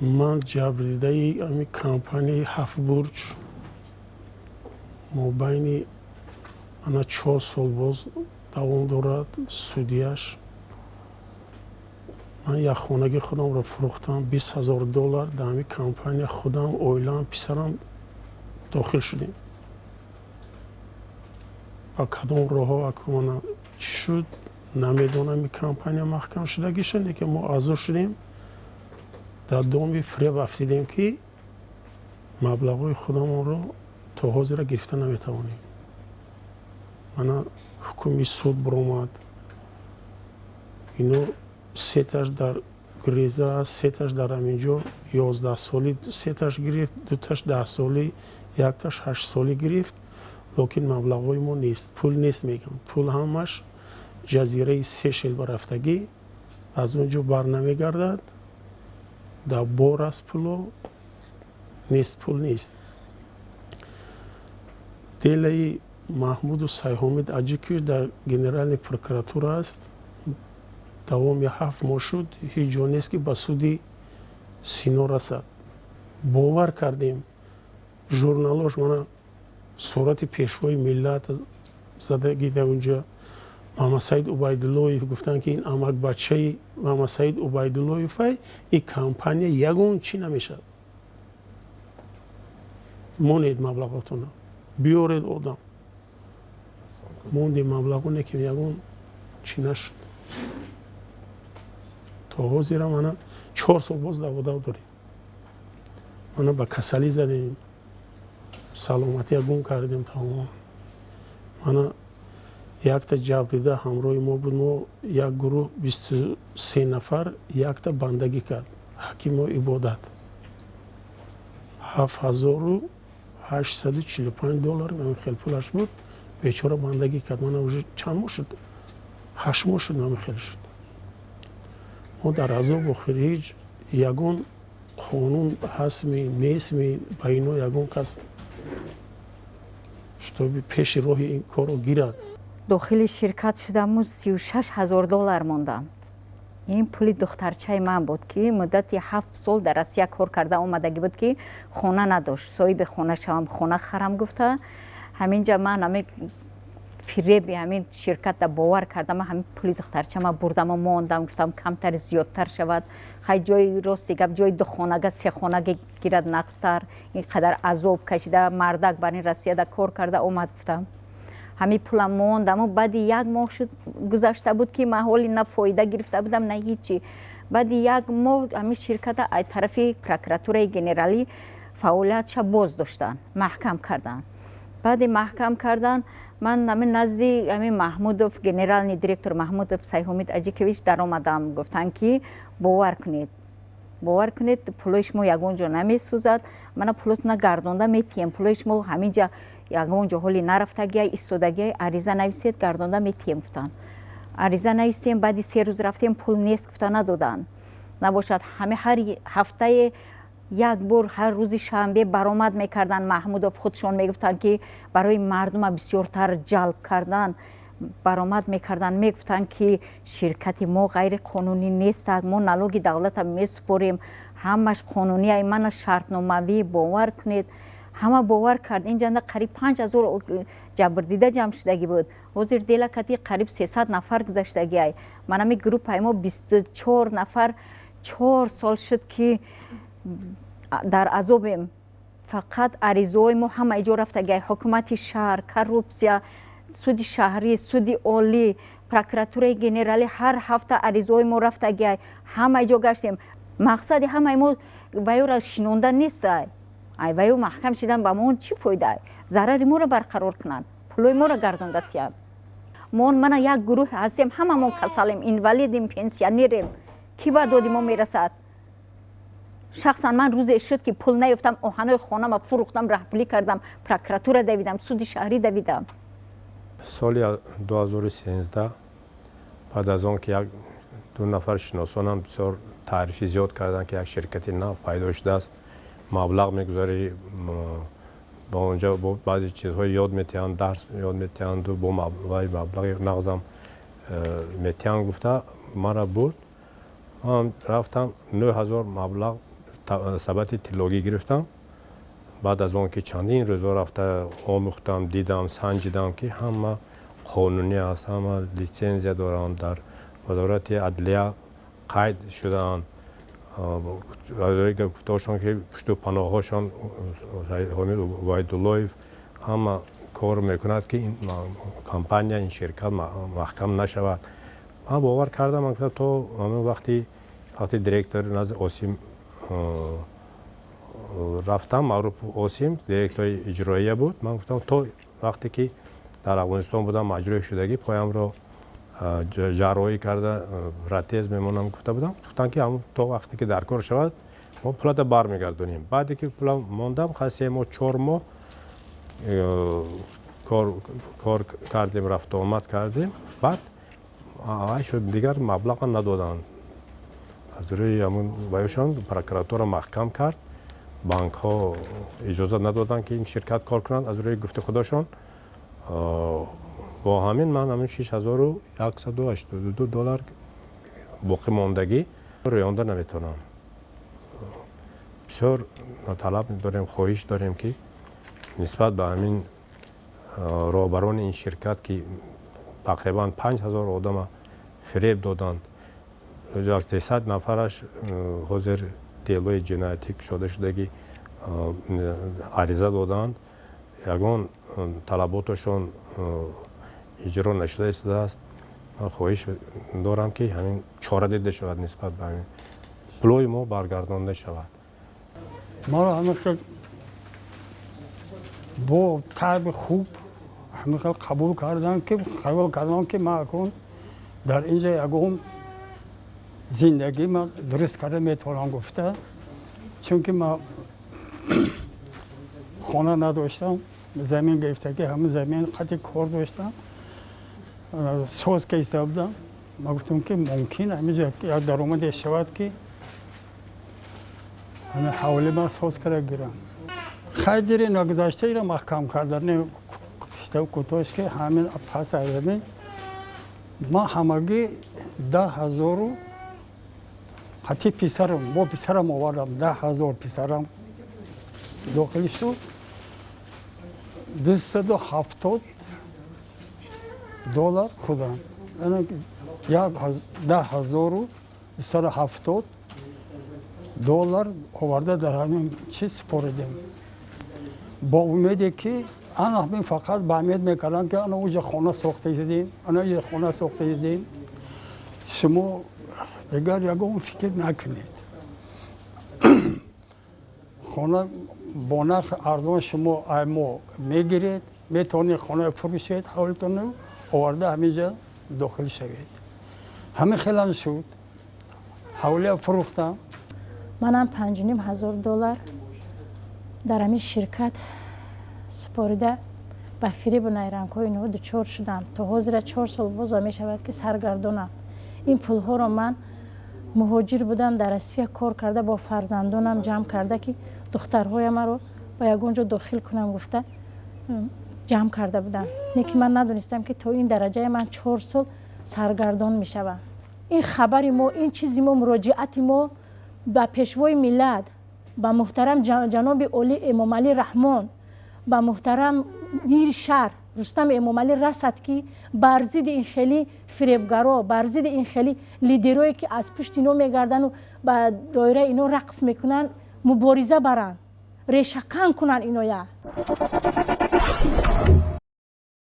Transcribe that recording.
Ман ҷабрдидаи ҳамин компанияи Ҳафтбурҷ мобайни ана 4 сол боз давом дорад судияш. Ман якхонагии худамро фурӯхтам, 20 000 доллар. Дар ҳамин компания худам, оилаам, писарам дохил шудем. Ба кадом роҳҳо акумана чӣ шуд, намедонам. Ин компания маҳкам шудагиша, лекин мо аъзо шудем, дар доми фиреб афтидем, ки маблағҳои худамонро то ҳозира гирифта наметавонем. Мана ҳукми суд баромад. Ино сеташ дар греза аст, сеташ дар ҳамин ҷо. 11 солӣ сеташ гирифт, дуташ 10 солӣ, якташ 8 солӣ гирифт. Лекин маблағҳои мо нест, пул нест. Мегам, пул ҳамаш ҷазираи Сешел рафтагӣ, аз он ҷо бар намегардад. Дар бор аст, пуло нест, пул нест. Делаи Маҳмуду Сайҳомид Аҷиков дар Генеральный прокуратура аст, давоми 7 моҳ шуд, ҳеҷ ҷо нест, ки ба суди Сино расад. Бовар кардем, журналош мана сурати Пешвои миллат задагӣ дар унҷа, Муҳаммадсаид Убайдуллоев. Гуфтанд, ки ин амакбачаи Муҳаммадсаид Убайдуллоевай, ин компания ягон чӣ намешавад, монед маблағотона, биёред одам. Мондем маблағоне, ки ягон чӣ нашуд. То ҳозира мана 4 сол боз даводав дорем. Мана ба касалӣ задем, саломатия гум кардем тамоман. Мана якта ҷабрдида ҳамроҳи мо буд. Мо як гурӯҳ, 23 нафар. Якта бандагӣ кард, Ҳакимо Ибодат, 7845 доллар ҳамин хел пулаш буд. Бечора бандагӣ кард. Мана уже чанд моҳ шуд, 8 моҳ шуд, ҳамин хел шуд. Мо дар азоб охир. Ҳеҷ ягон қонун ҳастми, нестми? Ба ино ягон кас, чтобы пеши роҳи ин корро гирад. Дохили ширкат шудаму 36 000 доллар мондам. Ин пули духтарчаи ман буд, ки муддати 7 сол дар Россия кор карда омадагӣ буд, ки хона надошт. Соҳиби хона шавам, хона харам гуфта, ҳаминҷа ман ҳами фиреби ҳамин ширкатда бовар кардам. Ҳамин пули духтарчама бурдаму мондам. Гуфтам, камтари зиёдтар шавад. Хай, ҷои рости гап, ҷои духонага, сехонага гирад нақстар. Ин қадар азоб кашида мардак бар ин Россияда кор карда омад, гуфтам. Ҳамин пулам мондаму баъди як моҳ шуд, гузашта буд, ки ман ҳоли на фоида гирифта будам, на ҳичи. Баъди як моҳ ҳамин ширката аз тарафи Прокуратураи генералӣ фаъолиятша боз доштанд, маҳкам карданд. Баъди маҳкам кардан ман ҳамин назди ҳамин Маҳмудов, генеральный директор Маҳмудов Сайҳомид Аҷикович даромадам. Гуфтанд, ки бовар кунед, бовар кунед, пулои шумо ягон ҷо намесӯзад. Мана пулотона гардонда метиҳем. Пулои шумо ҳамин ҷа ягон ҷо ҳоли нарафтагия, истодагия. Ариза нависед, гардонда метиҳем, гуфтанд. Ариза навистем. Баъди 3 рӯз рафтем, пул нест гуфта надоданд. Набошад, ҳаме ҳар ҳафтае як бор, ҳар рӯзи шанбе баромад мекарданд Маҳмудов. Худшон мегуфтанд, ки барои мардума бисёртар ҷалб кардан баромад мекарданд. Мегуфтанд, ки ширкати мо ғайриқонунӣ нестак, мо налоги давлата месупорем, ҳамаш қонунӣ, мана шартномавӣ, бовар кунед. Ҳама бовар кард. Инҷанда қариб 5000 ҷабрдида ҷамъ шудагӣ буд. Ҳозир дела кати қариб 300 нафар гузаштагиай. Манами группаи мо 24 нафар, 4 сол шуд, ки дар азобем. Фақат аризаҳои мо ҳама иҷо рафтагиай: ҳукумати шаҳр, коррупсия, суди шаҳрӣ, суди олӣ, Прокуратураи генералӣ. Ҳар ҳафта аризаҳои мо рафтагиай, ҳама иҷо гаштем. Мақсади ҳамаи мо ваёра шинонда нестай. Ай ваё маҳкам шидан ба мо чӣ фоида? Зарари моро барқарор кунанд, пулои моро гардонда тиҳанд. Мо мана як гурӯҳ ҳастем, ҳамамон касалем, инвалидем, пенсионерем. Кӣ ба доди мо мерасад? Шахсан ман рӯзе шуд, ки пул наёфтам, оҳанои хонама фурӯхтам, раҳпулӣ кардам, прокуратура давидам, суди шаҳрӣ давидам. Соли 2013, баъд аз он ки як ду нафар шиносонам бисёр таърифи зиёд карданд, ки як ширкати нав пайдо шудааст, маблағ мегузорӣ ба онҷо, баъзе чизҳо ёд метиҳанд, дарс ёд метиҳанду бо вай маблағи нағзам метиҳанд гуфта, мара бурд. Ман рафтам, 9000 маблағ. Сабати тиллогӣ гирифтам. Баъд аз он ки чандин рӯзо рафта омӯхтам, дидам, санҷидам, ки ҳама қонунӣ аст, ҳама литсензия доранд, дар Вазорати адлия қайд шудаанд. Гуфтаҳошон, ки пушту паноҳҳошон Ҳомид Убайдуллоев ҳама кор мекунад, ки ин компания, ин ширкат маҳкам нашавад. Ман бовар кардам. Ман гуфтам, то ҳамин вақти директор назди Осим рафтам, Маъруф Осим директори иҷроия буд. Ман гуфтам, то вақте ки дар Афғонистон будам, маҷрӯҳ шудагӣ, поямро ҷарроҳӣ карда, протез мемонам, гуфта будам. Гуфтанд, ки то вақте ки дар кор шавад, мо пулата бармегардонем. Баъде ки пула мондам, 3 моҳ, 4 моҳ кор кардем, рафтуомад кардем, баъд ай шуд, дигар маблаға надоданд. Аз рӯи ҳамун ваёшон прокуратура маҳкам кард, банкҳо иҷозат надоданд, ки ин ширкат кор кунанд, аз рӯи гуфти худашон. Бо ҳамин ман ҳамин 6182 доллар боқӣ мондагӣ рӯёнда наметавонам. Бисёр талаб дорем, хоҳиш дорем, ки нисбат ба ҳамин роҳбарони ин ширкат, ки тақрибан 5000 одама фиреб доданд, 300 нафараш ҳозир делои ҷиноятӣ кушода шудагӣ, ариза доданд, ягон талаботашон иҷро нашуда истодааст. Ман хоҳиш дорам, ки ҳамин чора дида шавад, нисбат ба ҳамин пулои мо баргардонда шавад. Маро ҳамин хел бо таъби хуб ҳамин хел қабул карданд, ки хаёл кардам, ки ман акун дар инҷа ягон зиндагӣ ман дуруст карда метавонам гуфта, чунки ман хона надоштам, замин гирифтагӣ, ҳамин замин қати кор доштам, соз ка истода будам. Ман гуфтам, ки мумкин ҳаминҷа як даромаде шавад, ки ҳамин ҳавли ман соз карда гирам. Хай, дири нагузаштаиро маҳкам кардан кӯтоҳш, ки ҳамин пас аз ҳамин ман ҳамагӣ 10 0-у қати писарам, бо писарам овардам, 10 000 писарам дохил шуд, 270 доллар худам, 10 270 доллар оварда дар ҳамин чиз супоридем, бо умеде ки ана ҳамин фақат ба умед мекардам, ки ана уҷа хона сохта истодем, ана уҷа хона сохта истодем, шумо дигар ягон фикр накунед, хона бо нархи арзон шумо ай мо мегиред, метавонед хона фурӯшед, ҳавлитон оварда ҳаминҷа дохил шавед. Ҳамин хелам шуд, ҳавлия фурӯхтам. Манам 5500 доллар дар ҳамин ширкат супорида, ба фиребу найрангҳои инҳо дучор шудам. То ҳозира 4 сол боза мешавад, ки саргардонам. Ин пулҳоро ман муҳоҷир будам, дар Россия кор карда, бо фарзандонам ҷамъ карда, ки духтарҳоямаро ба ягон ҷо дохил кунам гуфта ҷамъ карда будам. Не ки ман надонистам, ки то ин дараҷаи ман 4 сол саргардон мешавам. Ин хабари мо, ин чизи мо, муроҷиати мо ба Пешвои миллат, ба муҳтарам ҷаноби олӣ Эмомалӣ Раҳмон, ба муҳтарам мири шаҳр Рустам Эмомалӣ расад, ки бар зидди ин хели фиребгаро, бар зидди ин хели лидерое, ки аз пушти ино мегардану ба доираи ино рақс мекунанд, мубориза баранд, решакан кунанд иноя.